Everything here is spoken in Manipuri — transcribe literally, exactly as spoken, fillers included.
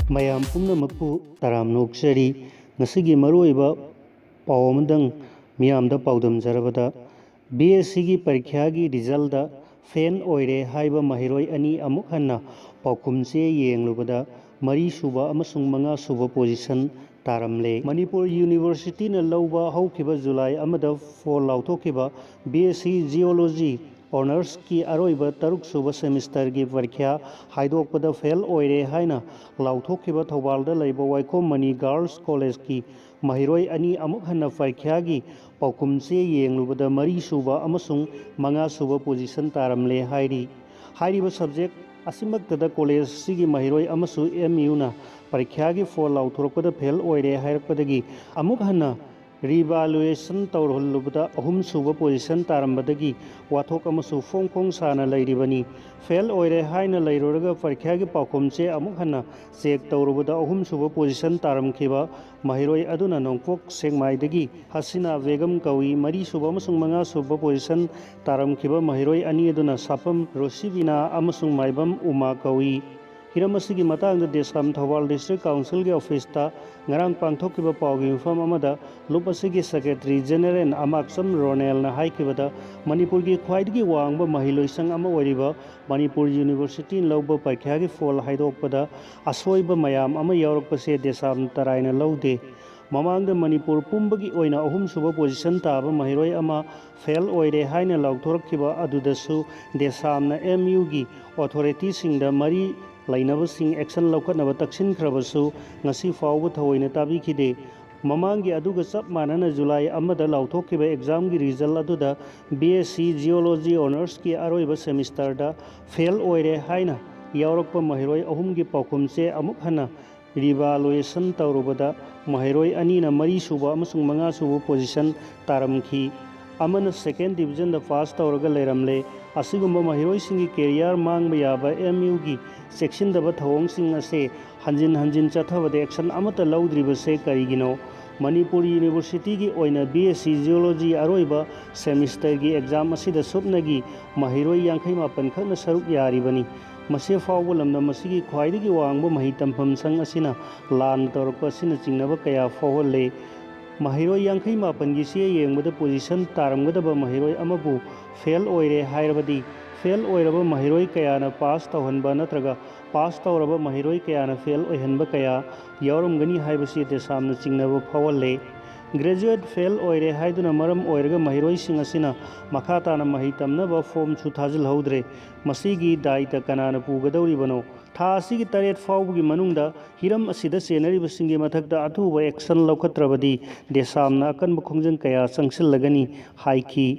ꯃꯌꯥꯝ ꯄꯨꯝꯅꯃꯛꯄꯨ ꯇꯔꯥꯝꯅ ꯑꯣꯛꯆꯔꯤ꯫ ꯉꯁꯤꯒꯤ ꯃꯔꯨꯑꯣꯏꯕ ꯄꯥꯎ ꯑꯃꯗꯪ ꯃꯤꯌꯥꯝꯗ ꯄꯥꯎꯗꯝꯖꯔꯕꯗ, ꯕꯤ ꯑꯦꯁ ꯁꯤꯒꯤ ꯄꯔꯤꯈ꯭ꯌꯥꯒꯤ ꯔꯤꯖꯜꯗ ꯐꯦꯜ ꯑꯣꯏꯔꯦ ꯍꯥꯏꯕ ꯃꯍꯩꯔꯣꯏ ꯑꯅꯤ ꯑꯃꯨꯛ ꯍꯟꯅ ꯄꯥꯎꯈꯨꯝ ꯆꯦ ꯌꯦꯡꯂꯨꯕꯗ ꯃꯔꯤꯁꯨꯕ ꯑꯃꯁꯨꯡ ꯃꯉꯥꯁꯨꯕ ꯄꯣꯖꯤꯁꯟ ꯇꯥꯔꯝꯂꯦ꯫ ꯃꯅꯤꯄꯨꯔ ꯌꯨꯅꯤꯚꯔꯁꯤꯇꯤꯅ ꯂꯧꯕ ꯍꯧꯈꯤꯕ ꯖꯨꯂꯥꯏ ꯑꯃꯗ phone ꯂꯥꯎꯊꯣꯛꯈꯤꯕ B S C geology ꯑꯣꯅꯔꯁꯀꯤ ꯑꯔꯣꯏꯕ ꯇꯔꯨꯛꯁꯨꯕ ꯁꯦꯃꯤꯁꯇꯔꯒꯤ ꯄꯔꯤꯈ꯭ꯌꯥ ꯍꯥꯏꯗꯣꯛꯄꯗ ꯐꯦꯜ ꯑꯣꯏꯔꯦ ꯍꯥꯏꯅ ꯂꯥꯎꯊꯣꯛꯈꯤꯕ ꯊꯧꯕꯥꯜꯗ ꯂꯩꯕ ꯋꯥꯏꯈꯣꯝ ꯃꯅꯤ ꯒꯥꯔꯜꯁ ꯀꯣꯂꯦꯖꯀꯤ ꯃꯍꯩꯔꯣꯏ ꯑꯅꯤ ꯑꯃꯨꯛ ꯍꯟꯅ ꯄꯔꯤꯈ꯭ꯌꯥꯒꯤ ꯄꯥꯎꯈꯨꯝ ꯆꯦ ꯌꯦꯡꯂꯨꯕꯗ ꯃꯔꯤꯁꯨꯕ ꯑꯃꯁꯨꯡ ꯃꯉꯥꯁꯨꯕ ꯄꯣꯖꯤꯁꯟ ꯇꯥꯔꯝꯂꯦ ꯍꯥꯏꯔꯤ꯫ ꯍꯥꯏꯔꯤꯕ ꯁꯕꯖꯦꯛ ꯑꯁꯤꯃꯛꯇꯗ ꯀꯣꯂꯦꯖ ꯑꯁꯤꯒꯤ ꯃꯍꯩꯔꯣꯏ ꯑꯃꯁꯨ ꯑꯦꯝ ꯌꯨꯅ ꯄꯔꯤꯈ꯭ꯌꯥꯒꯤ ꯐꯣꯜ ꯂꯥꯎꯊꯣꯔꯛꯄꯗ ꯐꯦꯜ ꯑꯣꯏꯔꯦ ꯍꯥꯏꯔꯛꯄꯗꯒꯤ ꯑꯃꯨꯛ ꯍꯟꯅ ꯔꯤꯚꯥꯂꯨꯑꯦꯁꯟ ꯇꯧꯔꯍꯜꯂꯨꯕꯗ ꯑꯍꯨꯝꯁꯨꯕ ꯄꯣꯖꯤꯁꯟ ꯇꯥꯔꯝꯕꯗꯒꯤ ꯋꯥꯊꯣꯛ ꯑꯃꯁꯨ ꯐꯣꯡ ꯐꯣꯡ ꯁꯥꯅ ꯂꯩꯔꯤꯕꯅꯤ꯫ ꯐꯦꯜ ꯑꯣꯏꯔꯦ ꯍꯥꯏꯅ ꯂꯩꯔꯨꯔꯒ ꯄꯔꯤꯈ꯭ꯌꯥꯒꯤ ꯄꯥꯎꯈꯨꯝ ꯆꯦ ꯑꯃꯨꯛ ꯍꯟꯅ ꯆꯦꯛ ꯇꯧꯔꯨꯕꯗ ꯑꯍꯨꯝꯁꯨꯕ ꯄꯣꯖꯤꯁꯟ ꯇꯥꯔꯝꯈꯤꯕ ꯃꯍꯩꯔꯣꯏ ꯑꯗꯨꯅ ꯅꯣꯡꯄꯣꯛ ꯁꯦꯛꯃꯥꯏꯗꯒꯤ ꯍꯁꯤꯅꯥ ꯕꯦꯒꯝ ꯀꯧꯏ꯫ ꯃꯔꯤꯁꯨꯕ ꯑꯃꯁꯨꯡ ꯃꯉꯥꯁꯨꯕ ꯄꯣꯖꯤꯁꯟ ꯇꯥꯔꯝꯈꯤꯕ ꯃꯍꯩꯔꯣꯏ ꯑꯅꯤ ꯑꯗꯨꯅ ꯁꯥꯄꯝ ꯔꯣꯁꯤꯕꯤꯅꯥ ꯑꯃꯁꯨꯡ ꯃꯥꯏꯕꯝ ꯎꯃꯥ ꯀꯧꯏ꯫ ꯍꯤꯔꯝ ꯑꯁꯤꯒꯤ ꯃꯇꯥꯡꯗ ꯗꯦꯁꯥꯝ ꯊꯧꯕꯥꯜ ꯗꯤꯁꯇ꯭ꯔꯤꯛ ꯀꯥꯎꯟꯁꯤꯜꯒꯤ ꯑꯣꯐꯤꯁꯇ ꯉꯔꯥꯡ ꯄꯥꯡꯊꯣꯛꯈꯤꯕ ꯄꯥꯎꯒꯤ ꯃꯤꯐꯝ ꯑꯃꯗ ꯂꯨꯞ ꯑꯁꯤꯒꯤ ꯁꯦꯀ꯭ꯔꯦꯇꯔꯤ ꯖꯦꯅꯦꯔꯦꯜ ꯑꯃꯥꯛꯆꯝ ꯔꯣꯅꯦꯜꯅ ꯍꯥꯏꯈꯤꯕꯗ, ꯃꯅꯤꯄꯨꯔꯒꯤ ꯈ꯭ꯋꯥꯏꯗꯒꯤ ꯋꯥꯡꯕ ꯃꯍꯩꯂꯣꯏꯁꯪ ꯑꯃ ꯑꯣꯏꯔꯤꯕ ꯃꯅꯤꯄꯨꯔ ꯌꯨꯅꯤꯚꯔꯁꯤꯇꯤꯅ ꯂꯧꯕ ꯄꯔꯤꯈ꯭ꯌꯥꯒꯤ ꯐꯣꯜ ꯍꯥꯏꯗꯣꯛꯄꯗ ꯑꯁꯣꯏꯕ ꯃꯌꯥꯝ ꯑꯃ ꯌꯥꯎꯔꯛꯄꯁꯦ ꯗꯦꯁꯥꯝ ꯇꯔꯥꯏꯅ ꯂꯧꯗꯦ꯫ ꯃꯃꯥꯡꯗ ꯃꯅꯤꯄꯨꯔ ꯄꯨꯝꯕꯒꯤ ꯑꯣꯏꯅ ꯑꯍꯨꯝꯁꯨꯕ ꯄꯣꯖꯤꯁꯟ ꯇꯥꯕ ꯃꯍꯩꯔꯣꯏ ꯑꯃ ꯐꯦꯜ ꯑꯣꯏꯔꯦ ꯍꯥꯏꯅ ꯂꯥꯎꯊꯣꯔꯛꯈꯤꯕ ꯑꯗꯨꯗꯁꯨ ꯗꯦꯁꯥꯝꯅ ꯑꯦꯝ ꯌꯨꯒꯤ ꯑꯣꯊꯣꯔꯤꯇꯤꯁꯤꯡꯗ ꯃꯔꯤ ꯂꯩꯅꯕꯁꯤꯡ ꯑꯦꯛꯁꯟ ꯂꯧꯈꯠꯅꯕ ꯇꯛꯁꯤꯟꯈ꯭ꯔꯕꯁꯨ ꯉꯁꯤ ꯐꯥꯎꯕ ꯊꯑꯣꯏꯅ ꯇꯥꯕꯤꯈꯤꯗꯦ꯫ ꯃꯃꯥꯡꯒꯤ ꯑꯗꯨꯒ ꯆꯞ ꯃꯥꯟꯅꯅ ꯖꯨꯂꯥꯏ ꯑꯃꯗ ꯂꯥꯎꯊꯣꯛꯈꯤꯕ ꯑꯦꯛꯖꯥꯝꯒꯤ ꯔꯤꯖꯜ ꯑꯗꯨꯗ ꯕꯤ ꯑꯦꯁ ꯁꯤ ꯖꯤꯑꯣꯂꯣꯖꯤ ꯑꯣꯅꯔꯁꯀꯤ ꯑꯔꯣꯏꯕ ꯁꯦꯃꯤꯁꯇꯔꯗ ꯐꯦꯜ ꯑꯣꯏꯔꯦ ꯍꯥꯏꯅ ꯌꯥꯎꯔꯛꯄ ꯃꯍꯩꯔꯣꯏ ꯑꯍꯨꯝꯒꯤ ꯄꯥꯎꯈꯨꯝ ꯆꯦ ꯑꯃꯨꯛ ꯍꯟꯅ ꯔꯤꯚꯥꯂꯨꯑꯦꯁꯟ ꯇꯧꯔꯨꯕꯗ ꯃꯍꯩꯔꯣꯏ ꯑꯅꯤꯅ ꯃꯔꯤꯁꯨꯕ ꯑꯃꯁꯨꯡ ꯃꯉꯥꯁꯨꯕ ꯄꯣꯖꯤꯁꯟ ꯇꯥꯔꯝꯈꯤ꯫ ꯑꯃꯅ ꯁꯦꯀꯦꯟ ꯗꯤꯕꯤꯖꯟꯗ ꯄꯥꯁ ꯇꯧꯔꯒ ꯂꯩꯔꯝꯂꯦ꯫ ꯑꯁꯤꯒꯨꯝꯕ ꯃꯍꯩꯔꯣꯏꯁꯤꯡꯒꯤ ꯀꯦꯔꯤꯌꯔ ꯃꯥꯡꯕ ꯌꯥꯕ ꯑꯦꯝ ꯌꯨꯒꯤ ꯆꯦꯛꯁꯤꯟꯗꯕ ꯊꯧꯑꯣꯡꯁꯤꯡ ꯑꯁꯦ ꯍꯟꯖꯤꯟ ꯍꯟꯖꯤꯟ ꯆꯠꯊꯕꯗ ꯑꯦꯛꯁꯟ ꯑꯃꯠꯇ ꯂꯧꯗ꯭ꯔꯤꯕꯁꯦ ꯀꯔꯤꯒꯤꯅꯣ? ꯃꯅꯤꯄꯨꯔ ꯌꯨꯅꯤꯚꯔꯁꯤꯇꯤꯒꯤ ꯑꯣꯏꯅ ꯕꯤ ꯑꯦꯁ ꯁꯤ ꯖꯤꯑꯣꯂꯣꯖꯤ ꯑꯔꯣꯏꯕ ꯁꯦꯃꯤꯁꯇꯔꯒꯤ ꯑꯦꯛꯖꯥꯝ ꯑꯁꯤꯗ ꯁꯨꯞꯅꯒꯤ ꯃꯍꯩꯔꯣꯏ ꯌꯥꯡꯈꯩ ꯃꯥꯄꯟ ꯈꯛꯅ ꯁꯔꯨꯛ ꯌꯥꯔꯤꯕꯅꯤ꯫ ꯃꯁꯤ ꯐꯥꯎꯕ ꯂꯝꯗꯝ ꯑꯁꯤꯒꯤ ꯈ꯭ꯋꯥꯏꯗꯒꯤ ꯋꯥꯡꯕ ꯃꯍꯩ ꯇꯝꯐꯝ ꯁꯪ ꯑꯁꯤꯅ ꯂꯥꯟ ꯇꯧꯔꯛꯄ ꯑꯁꯤꯅ ꯆꯤꯡꯅꯕ ꯀꯌꯥ ꯐꯥꯎꯍꯜꯂꯦ꯫ ꯃꯍꯩꯔꯣꯏ ꯌꯥꯡꯈꯩ ꯃꯥꯄꯟꯒꯤ ꯆꯦ ꯌꯦꯡꯕꯗ ꯄꯣꯖꯤꯁꯟ ꯇꯥꯔꯝꯒꯗꯕ ꯃꯍꯩꯔꯣꯏ ꯑꯃꯕꯨ ꯐꯦꯜ ꯑꯣꯏꯔꯦ ꯍꯥꯏꯔꯕꯗꯤ, ꯐꯦꯜ ꯑꯣꯏꯔꯕ ꯃꯍꯩꯔꯣꯏ ꯀꯌꯥꯅ ꯄꯥꯁ ꯇꯧꯍꯟꯕ ꯅꯠꯇ꯭ꯔꯒ ꯄꯥꯁ ꯇꯧꯔꯕ ꯃꯍꯩꯔꯣꯏ ꯀꯌꯥꯅ ꯐꯦꯜ ꯑꯣꯏꯍꯟꯕ ꯀꯌꯥ ꯌꯥꯎꯔꯝꯒꯅꯤ ꯍꯥꯏꯕꯁꯤ ꯗꯦꯁꯥꯝꯅ ꯆꯤꯡꯅꯕ ꯐꯥꯎꯍꯜꯂꯦ꯫ ꯒ꯭ꯔꯦꯖꯨꯑꯦꯠ ꯐꯦꯜ ꯑꯣꯏꯔꯦ ꯍꯥꯏꯗꯨꯅ ꯃꯔꯝ ꯑꯣꯏꯔꯒ ꯃꯍꯩꯔꯣꯏꯁꯤꯡ ꯑꯁꯤꯅ ꯃꯈꯥ ꯇꯥꯅ ꯃꯍꯩ ꯇꯝꯅꯕ ꯐꯣꯝꯁꯨ ꯊꯥꯖꯤꯜꯍꯧꯗ꯭ꯔꯦ꯫ ꯃꯁꯤꯒꯤ ꯗꯥꯏꯇ ꯀꯅꯥꯅ ꯄꯨꯒꯗꯧꯔꯤꯕꯅꯣ? ꯊꯥ ꯑꯁꯤꯒꯤ ꯇꯔꯦꯠ ꯐꯥꯎꯕꯒꯤ ꯃꯅꯨꯡꯗ ꯍꯤꯔꯝ ꯑꯁꯤꯗ ꯆꯦꯟꯅꯔꯤꯕꯁꯤꯡꯒꯤ ꯃꯊꯛꯇ ꯑꯊꯨꯕ ꯑꯦꯛꯁꯟ ꯂꯧꯈꯠꯇ꯭ꯔꯕꯗꯤ ꯗꯦꯁꯥꯝꯅ ꯑꯀꯟꯕ ꯈꯣꯡꯖꯪ ꯀꯌꯥ ꯆꯪꯁꯤꯜꯂꯒꯅꯤ ꯍꯥꯏꯈꯤ꯫